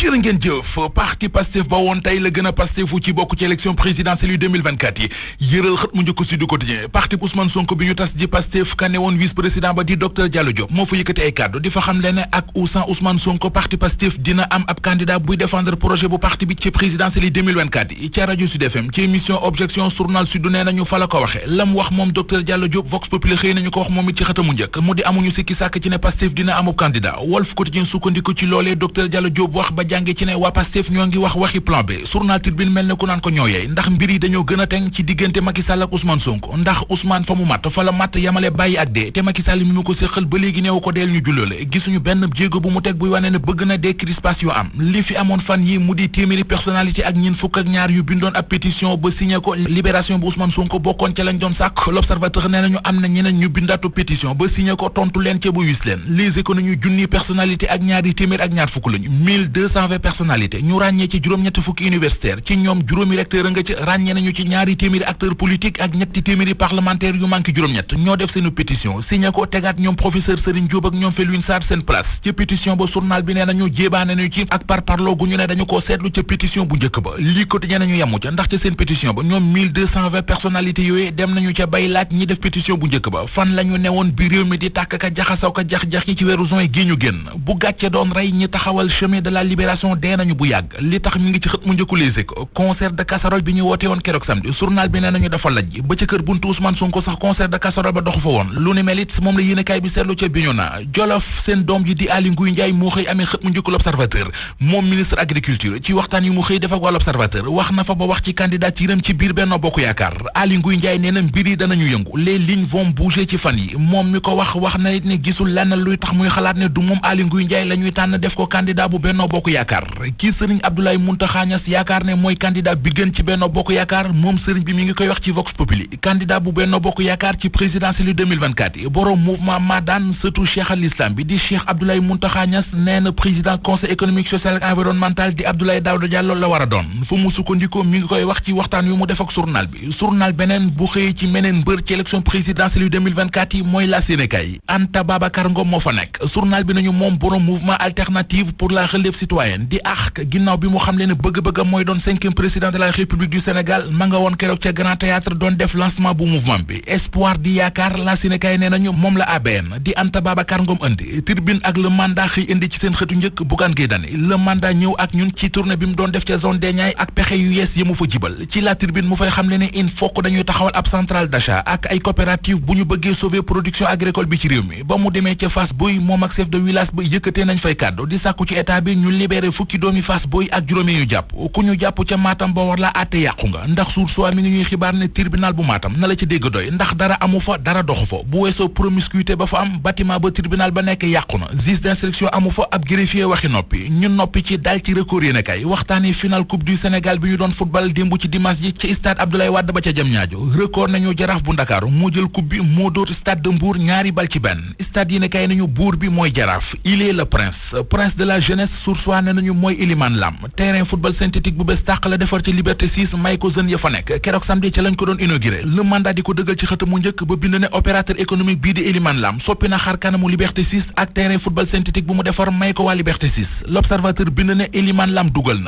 jërë ngeen jëf parti Pastef ba woon tey la gën a Pastefu ci bokk ci élection présidentielle yu 2024 yi yëral xët mu njëkk Sud Quotidien parti Ousmane Sonko bi ñu tas ji Pastef ka ne woon vice président ba di docteur Diallo Diop moo fa yëkkati ay kàddu di fa xam le ne ak ou sans Ousmane Sonko parti Pastef dina am ab candidat buy défendre projet bu parti bi ci présidentielle yi 2024 yi ca rajo Sud FM ci émission objection journal Sud nee nañu fa la ko waxe lam wax moom docteur Diallo Diop Vox Populi xëy nañu ko wax moom it ci xëtamu njëkk mu di amuñu sikki sàkk ci ne Pastef dina amub candidat Walf Quotidien sukkandiku ci loolee docteur Diallo Diop wax ba jànge ci ne waa Pastef ñoo ngi wax waxi plan B journal Tribune mel ne ku naan ko ñooyee ndax mbir yi dañoo gën a teng ci diggante Macky Sall ak Ousmane Sonko ndax Ousmane fa mu matt fa la matt yamale bàyyi ak dee te Macky Sall mi mu ko séqal ba léegi neewu ko deel ñu jullale gisuñu benn jéego bu mu teg buy wane ne bëgg na décrispation am li fi amoon fan yi mu di téeméeri personnalité ak ñin fukk ak ñaar yu bindoon ab pétition ba signé ko libération bu Ousmane Sonko bokkoon ca lañ doon sàkk l'observateur nee nañu am na ñeneen ñu bindaatu pétition ba signé ko tontu leen ca bu wis leen les économies junni personnalité ak ñaari téeméer ak ñaar fukk lañu 1220 personnalité ñu ràññee ci juróom-ñetti fukki universitaire ci ñoom juróomi recteur a nga ci ràññee nañu ci ñaari téeméeri acteur politique ak ñetti téeméeri parlementaire yu manqué juróom-ñett ñoo def seenu pétition signé ko tegaat ñoom professeur Serigne Diop ak ñoom Felwine Sarr seen place ci pétition ba journal bi nee nañu jéebaane nañu ci ak parparloo gu ñu ne dañu koo seetlu ca pétition bu njëkk ba lii quotidien nañu yemu ca ndax ca seen pétition ba ñoom 1220 personnalités yooyu dem nañu ca bay laaj ñi def pétition bu njëkk ba fan la ñu newoon bi réew mi di tàkk ka jaxasaw ka jax-jax yi ci weeru juin gi ñu génn bu gàcce doon rey ñi taxawal chemin de la libération dee nañu bu yàgg li tax mi ngi ci xët mu njëkku Les Échos concert de casserole bi ñu woote woon keroog samedi journal bi nee nañu dafa lajj ba ca kër buntu Ousmane Sonko sax concert de casserole ba doxu fa woon lu ni mel it moom la yéenekaay bi seetlu ca Bignona Jolof seen doom ji di Aly Ngouille Ndiaye moo xëy amee xët mu njëkku L'Observateur moom ministre agriculture ci waxtaan yi mu xëy def ak waa L'Observateur wax na fa ba wax ci candidature am ci biir Benno Bokk Yaakaar Aly Ngouille Ndiaye nee na mbir yi danañu yëngu les lignes vont bouger ci fan yi moom mi ko wax na it ne gisul lenn luy tax muy xalaat ne du moom Aly Ngouille Ndiaye la ñuy tànn def ko candidat bu Benno Bokk Yaakaar kii Serigne Abdoulaye Mountakha Niasse yaakaar ne mooy candidat bi gën ci Benno Bokk Yaakaar moom Serigne bi mi ngi koy wax ci Vox Populi candidat bu Benno Bokk Yaakaar ci présidentielle 2024 yi borom mouvement Madan surtout Cheikh al Islam bi di Cheikh Abdoulaye Mountakha Niasse nee na président conseil économique social et environnemental di Abdoulaye Daouda Diallo la war a doon fu mu sukkandikoo mi ngi koy wax ci waxtaan yu mu def ak journal bi journal beneen bu xëy ci meneen mbër ci élection présidentielle 2024 yi mooy la Sénégal Anta Babacar Ngom moo fa nekk journal bi nañu moom borom mouvement alternative pour la relève citoyenne di ARC ginnaaw bi mu xam leen ne bëgg-bëggam mooy doon 5e président de la République du Sénégal ma nga woon keroog ca Grand Théâtre doon def lancement bu mouvement bi espoir di yaakaar la Sénégal nee nañu moom la ABN di Anta Babacar Ngom indi Tribune ak le mandat xëy indi ci seen xëtu njëkk Bougane Gueye Dany le mandat ñëw ak ñun ci tournée bi mu doon def ca zone des Niayes ak pexe yu yees yi mu fa jibal ci la Tribune mu fay xam le ne il faut que dañuy taxawal ab centrale d'achat ak ay coopérative bu ñu bëggee sauver production agricole bi ci réew mi ba mu demee ca Fass Boye moom ak chef de village ba yëkkatee nañ fay kàddu di sàkku ci état bi ñu libéré fukki doomi Fass Boye ak juróomi ñu jàpp ku ñu jàpp ca Matam ba war la àtte yàqu nga ndax Source A mi ngi ñuy xibaar ne tribunal bu Matam na la ci dégg doy ndax dara amu fa dara doxu fa bu weesoo promiscuité ba fa am bâtiment ba tribunal ba nekk yàqu na juge d'instruction amu fa ab greffier waxi noppi ñun noppi ci dal ci record yéene kay waxtaani final coupe du Sénégal bi ñu doon football démb ci dimanche ji ci stade Abdoulaye Wade ba ca Diamniadio record nañu Jaraaf bu Ndakaaru moo jël coupe bi moo dóor stade de Mbour ñaari bal ci benn stade yéene kay nañu buur bi mooy Jaraaf il est le prince de la jeunesse Source A ne nañu mooy Elimane Lam terrain football synthétique bu bees tàq la defar ci Liberté 6 may ko jeunes ya fa nekk keroog samedi ca lañ ko doon inauguré le mandat di ko dëggal ci xëtamu njëkk ba bind ne opérateur économique bii di Elimane Lam soppi na xar kanamu Liberté 6 ak terrain football synthétique bu mu defar may ko waa Liberté 6 l'observateur bind ne Elimane Lam dugal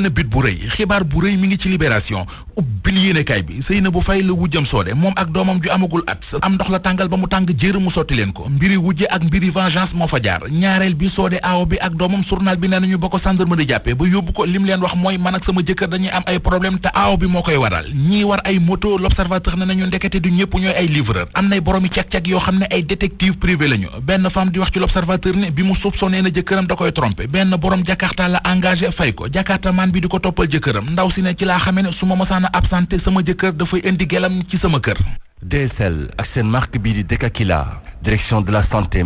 na bit bu rëy xibaar bu rëy mi ngi ci Libération ubbil yéenekaay bi Seynabou Faye la wujjam soode moom ak doomam ju amagul at am ndox la tàngal ba mu tàng jër mu sotti leen ko mbiri wujje ak mbiri vengeance moo fa jaar ñaareel bi soode aaw bi ak doomam journal bi nee nañu ba ko gendarmerie jàppee ba yóbbu ko lim leen wax mooy man ak sama jëkkër dañuy am ay problème te aaw bi moo koy waral ñii war ay moto l'observateur ne nañu ndekete du ñëpp ñooy ay livreur am nay boroomi cag-cag yoo xam ne ay détective privé lañu benn femme di wax ci l'observateur ne bi mu soupçonné na jëkkëram da koy trompé benn borom jakarta la engagé fay ko jakarta man bi di ko toppal jëkkëram ndaw si ne ci laa xamee ne su ma mësaan a absenté sama jëkkër dafay indi gelam ci sama kër. DSL ak seen marque bii di Dekakila direction de la santé